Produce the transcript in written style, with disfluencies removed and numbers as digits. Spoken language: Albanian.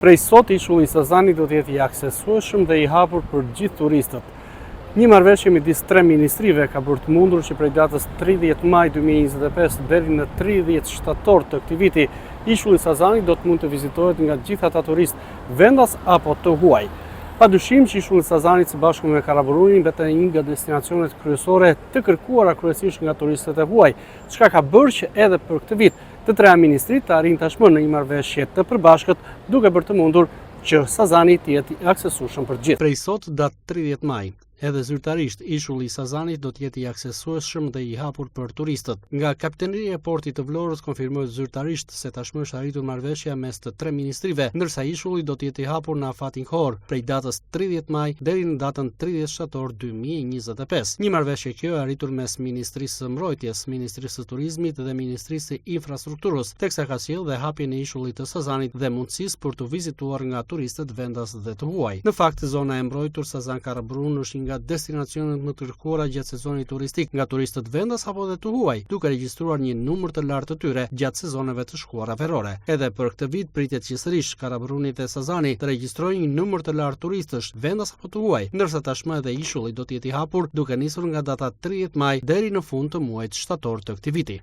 Prej sot ishulli i Sazanit do të jetë i aksesueshëm dhe i hapur për gjithë turistët. Një marrëveshje midis tre ministrive ka bërë të mundur që prej datës 30 maj 2025 deri në 30 shtator të këtij viti, ishulli i Sazanit do të mund të vizitohet nga gjithë ata turistë vendas apo të huaj. Pa dyshim që ishulli i Sazanit së bashku me Karaburunin mbetet një nga destinacionet kryesore të kërkuara kryesisht nga turistët e huaj, çka ka bërë që edhe për këtë vit Të treja ministritë të arrijnë tashmë në një marrëveshje të përbashkët, duke bërë të mundur që Sazani të jetë i aksesueshëm për të gjithë. Prej sot, datë 30 maj, edhe zyrtarisht ishulli i Sazanit do të jetë i aksesueshëm dhe i hapur për turistët. Nga Kapiteneria e Portit të Vlorës konfirmohet zyrtarisht se tashmë është arritur marrëveshja mes të tre ministrive, ndërsa ishulli do të jetë i hapur në afatin kohor prej datës 30 maj deri në datën 30 shtator 2025. Një marrëveshje kjo e arritur mes Ministrisë së Mbrojtjes, Ministrisë së Turizmit dhe Ministrisë së Infrastrukturës, teksa ka sjellë dhe hapjen e ishullit të Sazanit dhe mundësisë për t'u vizituar nga turistët vendas dhe të huaj. Në fakt, zona e mbrojtur Sazan Karaburun është një nga destinacionet më të kërkuara gjatë sezonit turistik nga turistët vendas apo dhe të huaj, duke regjistruar një numër të lartë të tyre gjatë sezoneve të shkuara verore. Edhe për këtë vit pritet që sërish Karaburuni dhe Sazani të regjistrojnë një numër të lartë turistësh, vendas apo të huaj, ndërsa tashmë edhe ishulli do të jetë i hapur duke nisur nga data 30 maj deri në fund të muajit shtator të këtij viti.